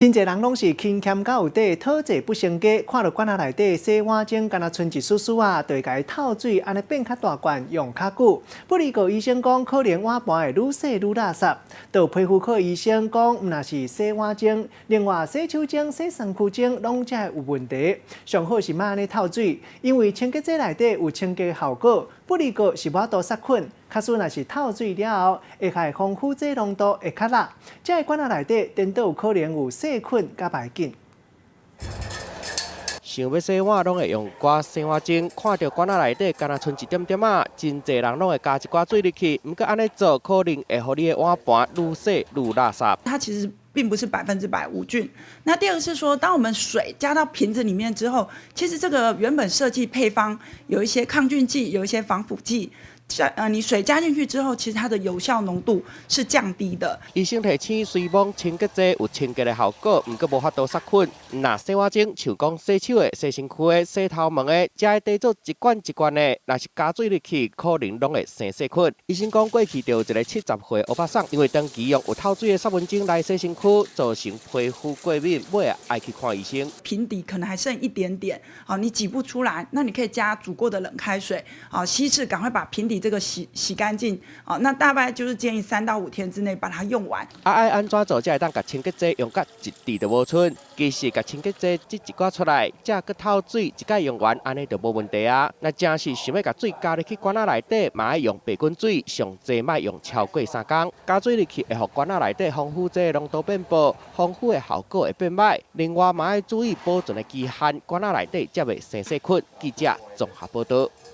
真濟人攏是勤儉到有底，討債不成家。看著罐仔內底洗碗精，敢若賰一絲絲仔，就會共伊透水，按呢變較大罐，用較久。不過醫生講，可能碗盤會愈洗愈垃圾。著皮膚科醫生講，毋但是洗碗精，另外洗手精、洗身軀精攏才會有問題。上好是莫按呢透水，因為清潔劑內底有清潔效果，不過是無法度殺菌。假使若是透水了後，會害防腐劑濃度會較落，這个罐仔內底顛倒有可能有細菌佮霾菌。想欲洗碗，攏會用寡洗碗精。看著罐仔內底敢若賰一點點仔，真濟人攏會加一寡水入去。毋過按呢做，可能會予你的碗盤愈洗愈垃圾。它其實並不是100%無菌。那第二個是說，當我們水加到瓶子裡面之後，其實這個原本設計配方有一些抗菌劑，有一些防腐劑。你水加進去之後，其實它的有效濃度是降低的。醫生提醒，雖罔清潔劑有清潔的效果，毋過無法度殺菌。若洗碗精，像講洗手的、洗身軀的、洗頭毛的，才愛當做一罐一罐的。若是加水入去，可能攏會生細菌。醫生講，過去就有一个70歲歐巴桑，因為長期用有透水的殺菌精來洗身軀，造成皮膚過敏，尾仔愛去看醫生。瓶底可能還剩一點點，哦，你擠不出來，那你可以加煮過的冷開水，啊，稀釋，趕快把瓶底這個洗洗乾淨，哦，那大概就是建議3到5天之內把它用完。啊，愛按怎做才會當共清潔劑用甲一滴都無賰？其實共清潔劑擠一寡出來，才閣透水，一擺用完，按呢就無問題啊。若真是想欲共水加入去罐仔內底，嘛愛用白滾水，上濟莫用超過3工。加水入去會予罐仔內底防腐劑濃度變薄，防腐的效果會變䆀。另外嘛愛注意保存的期限，罐仔內底才袂生細菌。記者綜合報導。